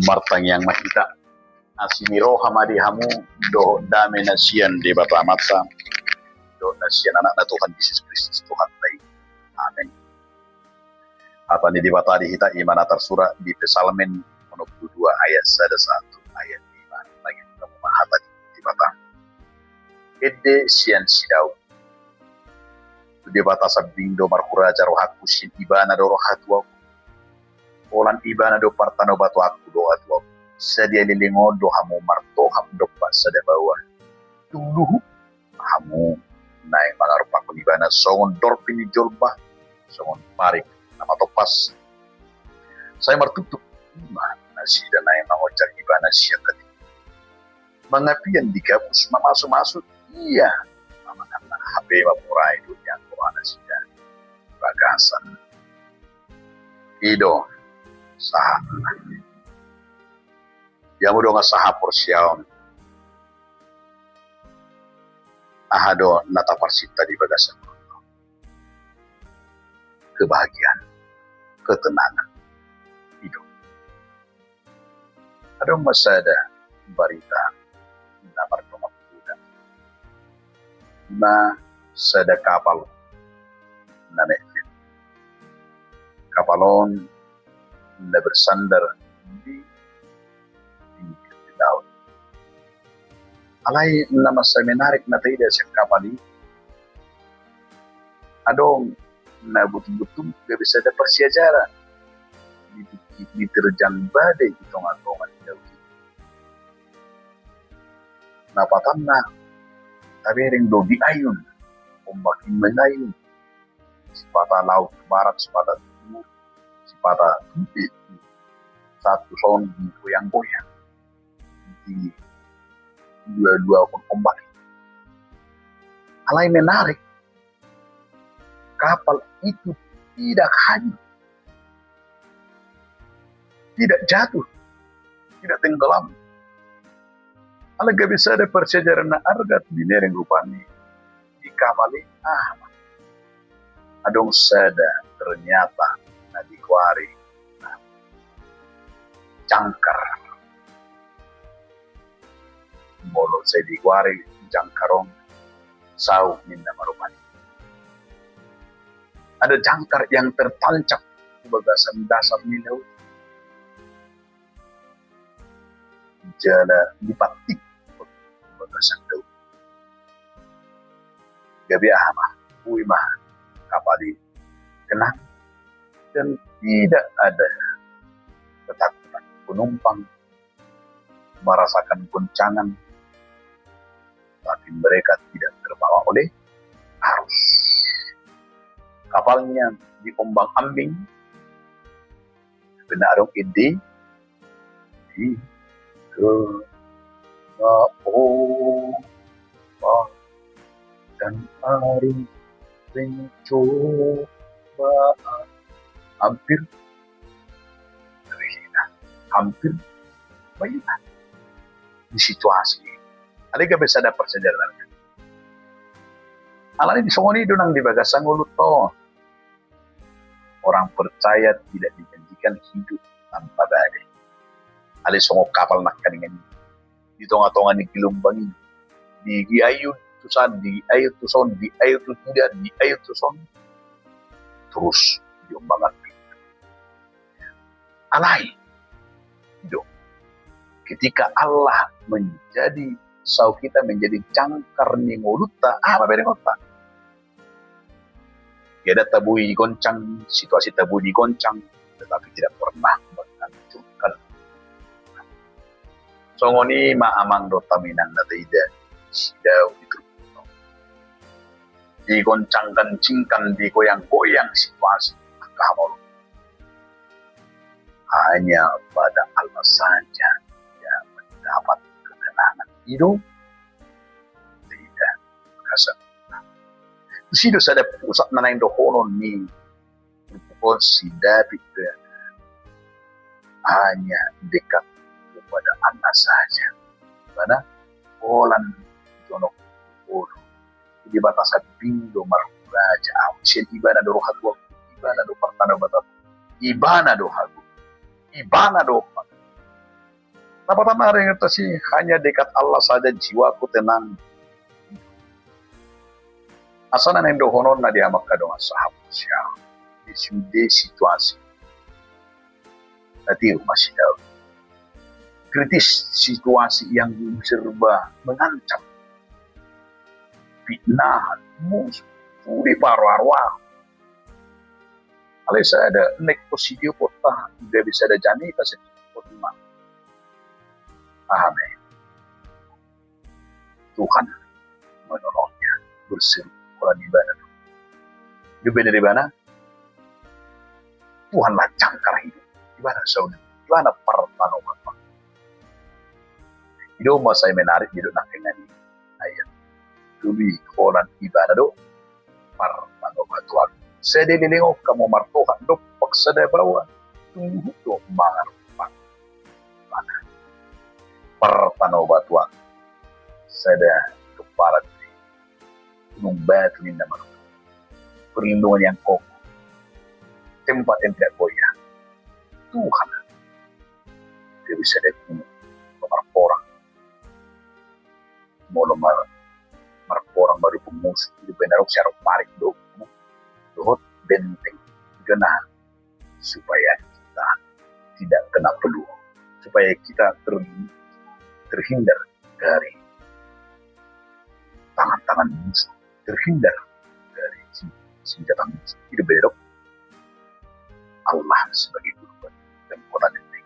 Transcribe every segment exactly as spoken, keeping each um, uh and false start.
Martangiang ma hita. Asi ni roha ma di hamu dohot dame na sian Debata Amanta dohot na sian Anakna Tuhan Jesus Kristus Tuhanta i. Amen. Hata ni Debata di hita i ma na tarsurat di Psalmen onom pulu dua ayat sada sahat tu ayat lima. Lagi hamu ma hata ni Debata. Ende sian si Daud. Tu Debata sambing do marhuraja rohangku, sian Ibana do roha tuaku. Holan Ibana do partanobatoanku do roha tuaku. Sadia leleng on do hamu martohap dompak sada baoa. Tung luhut hamu naeng mangaruphon Ibana songon dorpi ni jolma, songon parik na matompas. Sai martuktuk ma nasida naeng mangonjar Ibana sian hatiha. Mangapian di gabus, mamasumasu ia. Manang na hape mamora i do nian roha nasida bagasan. I do sahatna. Ia molo dongan sahaporseaon, aha do na taparsinta di bagasan kebahagiaan, ketenangan. I do. Adong ma sada barita na mardongan poda. Ima sada kapal na metmet. Kapal on na bersandar di pinggir laut. Alai na masa menarik na taida sian kapal i, adong na butubutu gabe sada parsiajaran di, di, diterjang badai di tongatonga ni laut i. Na patanna tabereng do diayun, ombak i mangayun, sipata laut tu barat, sipata tu timur, sipata tu, sahat tu son di goyang-goyang di dua-dua ombak i. Alai menarik, kapal itu tidak hanyut, tidak jatuh, tidak tenggelam. Alai gabe sada parsiajaran na arga tu binereng rupani di kapal i, aha ma, adong sada ternyata na digoari jangkar. Molo sai digoari jangkar on, saut ninna ma rupani. Ada jangkar yang tertancap di bagasan dasar ni laut. Jala dipatik di bagasan laut. Gabe aha ma, boi ma kapal i tenang dan tidak ada ketakutan penumpang merasakan goncangan, tapi mereka tidak terbawa oleh arus. Kapalnya diombang-ambing, benar dong, ide di tengah ombak dan arus pencobaan. Hampir terhina, hampir mailang di situasi. Alai gabe sada parsiajaran. Alani songon i do nang di bagasan ngolunta on. Orang percaya tidak dijanjikan hidup tanpa badai. Alai songon kapal nangkaningan i di tongatonga ni gelombang i, diayun tu san, diayun tu son, diayun tu tidak, diayun tu son, terus diombang-ambing. Alai i do, ketika Allah menjadi, saut hita, menjadi jangkar ni ngolunta, aha ma berengonta? Ia da taboi digoncang, situasi taboi digoncang, tetapi tidak pernah menghancurkan. Songon i ma amang dohot inang na taida si Daud di turpukna on. Digoncang-gancingkan, digoyang-goyang situasi, angka hamaolon. Hanya pada Allah saja yang mendapat ketenangan. I do taida. Disi do sada pusat na naeng dohonon ni turpuk on si David, hanya dekat kepada Allah saja. Karena holan jonok olo di bagasan sambing do marhuraja au, sian Ibana do roha tuaku, Ibana do partanobatoanku, Ibana do hagogoon, Ibana do ombak. Dapatan na ringan tasi, hanya dekat Allah saja jiwaku tenang. Asa na naeng dohononna di hamu angka dongan sahaporseaon, di sude situasi na tio masih daun kritis, situasi yang serba mengancam, fitnah, musuh, sude paroaroa. Alai sada naeng tu sitio pota, gabe sada jamita sitio pota. Aha ma i? Tuhan menolongnya, berseru, holan ibana do. Di bene di ibana, Tuhan lah jangkar hidup. Ibana saudara, ibana partanobatuan. I do masa i menarik di dok nangkin nani ayat tolu i, holan ibana do partanobatuan. Sada leleng on hamu martohap dompak sada baoa, tung huhut do mangarpang ibana. Partanobatuan, sada keparat gunung batu ninna manuk. Perlindungan yang kokoh, tempat yang tidak goyah. Tuhan, dia bisa ada gunung marporang. Molo mar, marporang baru pemus, itu benar siarok parik do. Dohot benteng. Itu nah, supaya kita tidak kena peluh, supaya kita ter, terhindar dari tangan-tangan musuh, terhindar dari sen, senjata musuh. Itu bene do. Allah sebagai guru dan kota gede.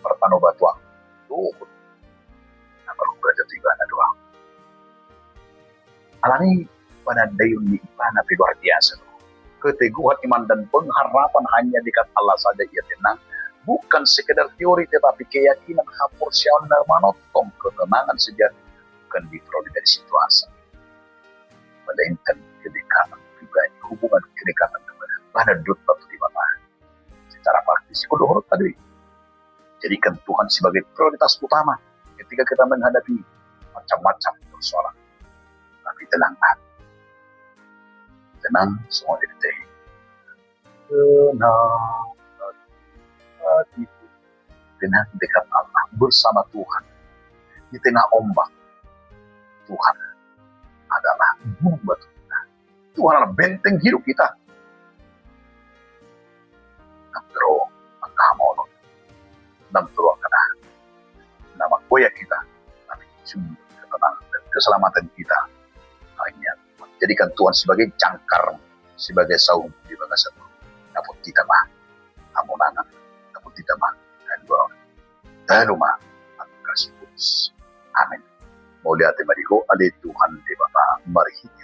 Partanobatuan. Tuh. Nah, baru belajar tiga ada doang. Alani panandaion ni ibana pe luar biasa do. Keteguhan iman dan pengharapan hanya dekat Allah saja ia tenang, bukan sekedar teori tetapi keyakinan haporseaon na manongtong ketenangan sejati bukan diperoleh dari situasi, melainkan kedekatan pribadi, hubungan kedekatan kepada ibana dohot Tuhan. Secara praktis, kudu horot tadi. Jadikan Tuhan sebagai prioritas utama ketika kita menghadapi macam-macam persoalan. Tapi tenanglah. Tenang semua di hati. Tenang hati. Tenang dekat Allah, bersama Tuhan. Di tengah ombak, Tuhan adalah gunung batu kita. Tuhan adalah benteng hidup kita. Naung tolu angka hamaolon, naung tolu angka na manggoyang hita, tapi sumber ketenangan dan keselamatan kita hanya jadikan Tuhan sebagai jangkar, sebagai saum di bagasan. Dapot hita ma hamonangan, dapot hita ma haluaon. Talu ma angka sipulus. Amin. Mauliate ma di Ho ale Tuhan Debata, marhite